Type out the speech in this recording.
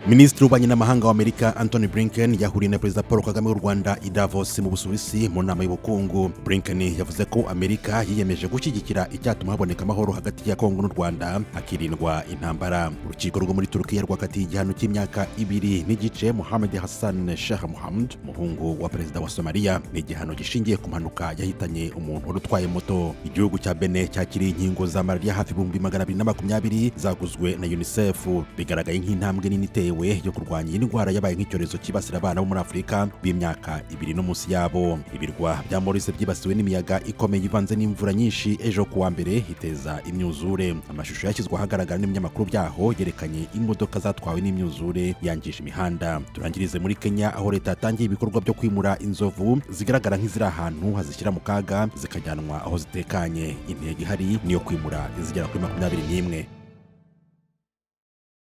Minisitiri w'ububanyi n'amahanga w'Amerika Antony Blinken yahuriye na Perezida Paul Kagame w'u Rwanda i Davos mu Busuwisi mu nama y'ubukungu. Blinken yavuze ko Amerika yiyemeje gushyigikira icyatuma haboneka amahoro hagati ya Kongo n'u Rwanda, hakirindwa intambara. Urukiko rwo muri Turukiya rwakatiye igihano cy'imyaka 2 n'igice Mohamed Hassan Sheikh Mohamud, umuhungu wa perezida wa Somaliya. Ni igihano gishingiye ku mpanuka yahitanye umuntu wari utwaye moto. Igihugu cya Benin cyakiriye inkingo za malariya hafi 220,000 zaguzwe na UNICEF. Bigaragaye nk'intambwe nini itewe yo kurwanya iyi ndwara yabaye nk'icyorezo cyibasira abana bo muri Afurika b'imyaka 2 no munsi yabo. Ibirwa bya Maurice byibasiwe n'imiyaga ikomeye ivanze n'imvura nyinshi ejo kuwa mbere, iteza imyuzure. Amashusho yashyizwe ahagaragara n'ibinyamakuru byaho yerekanye imodoka zatwawe n'imyuzure yangije imihanda. Turangirize muri Kenya, aho leta yatangiye ibikorwa byo kwimura inzovu zigaragara nk'iziri ahantu hazishyira mu kaga, zikajyanwa aho zitekanye. Intego ihari niyo kwimura izigera kuri 21.